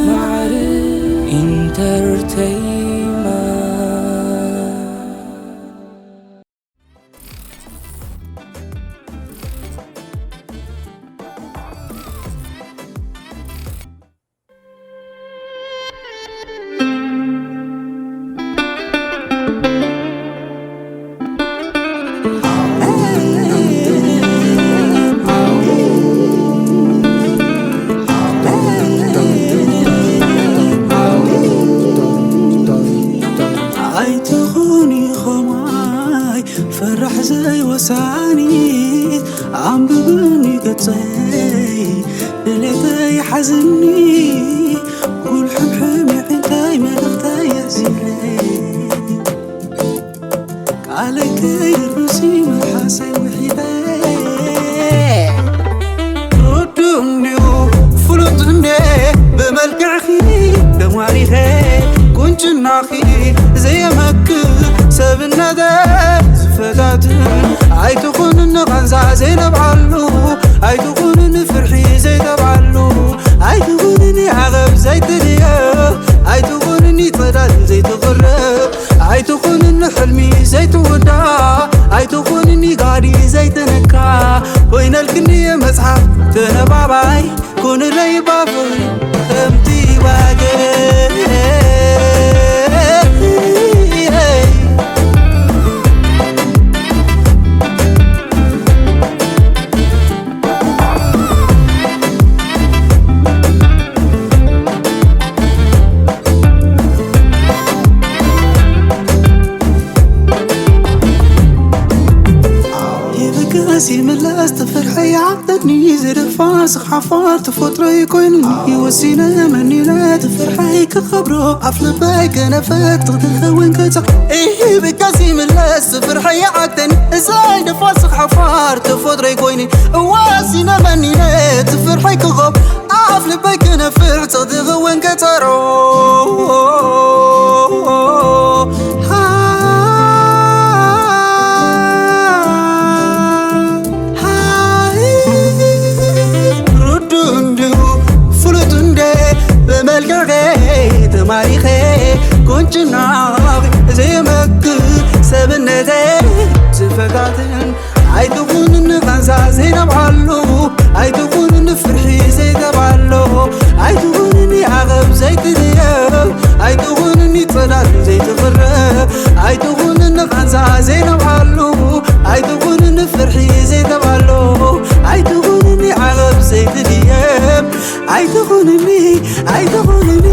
ማዕረ ኢንተርተይመንት። ኣይትኹኒ ኸማይ ፈራሕ ዘይወሳኒ፣ ኣንብብኒ ገጸይ ድሌተይ ሓዝኒ፣ ጉልሕምሕም የዒንተይ መልእኽተይ የሕዚለይ፣ ቃለይ ከይርሲ መልሓሰይ ውሒደ። ርዱእ እንድዩ ፍሉጥ እንዴ ብመልክዕኺ ተማሪኸ፣ ቁንጅናኺ ዘየመክር ሰብነተ ዝፈታትን፣ ኣይትኹንኒ ቃንዛ ዘይነብዓሉ፣ ኣይትኹንኒ ፍርሒ ዘይተብዓሉ፣ ኣይትኹንኒ ዓቐብ ዘይትድየ፣ ኣይትኹንኒ ጽላል ዘይትቕረብ፣ ኣይትኹንኒ ሕልሚ ዘይትውዳ፣ ኣይትኹንኒ ጋዲ ዘይትንካ፣ ኮይነልክኒ መጽሓፍ ተነባባይ፣ ኩንለይ ባፉይ ከምቲ ባገ። ይብገስ ይምለስ ትፍርሒ ይዓብተኒ ዝደፋ ስኽሓፋር ተፈጥሮይ ኮይኑ ይወሲነ መኒነ ትፍርሒ ክኸብሮ ኣፍ ልበይ ክነፈት ትኽውን ክጽቕ ይብገስ ይምለስ ትፍርሒ ይዓብተኒ እዛይ ደፋ ስኽሓፋር ተፈጥሮይ ኮይኑ እወሲነ መኒነ ትፍርሒ ክኸብ ኣፍ ልበይ ክነፍር ጽድቕ እውን ከጸሮ። ርዱ እንድዩ ፍሉጥ እንደ ብመልክዕኸ ተማሪኸ ቁንጭና ዘየመክር ሰብነተ ዝፈታትን ኣይትኹንኒ ቃንዛ ዘይነብዓሉ ኣይትኹንኒ ፍርሒ ዘይተባሎ ኣይትኹንኒ ዓቐብ ዘይትድየብ ኣይትኹንኒ ጽላል ዘይትቕረብ ኣይትኹንኒ ቃንዛ ዘይነብዓሉ ኣይትኹንኒ ፍርሒ ዘይተባሎ ኣይትኹንኒ ዓቐብ ዘይትድየብ ኣይትኹንኒ ኣይትኹንኒ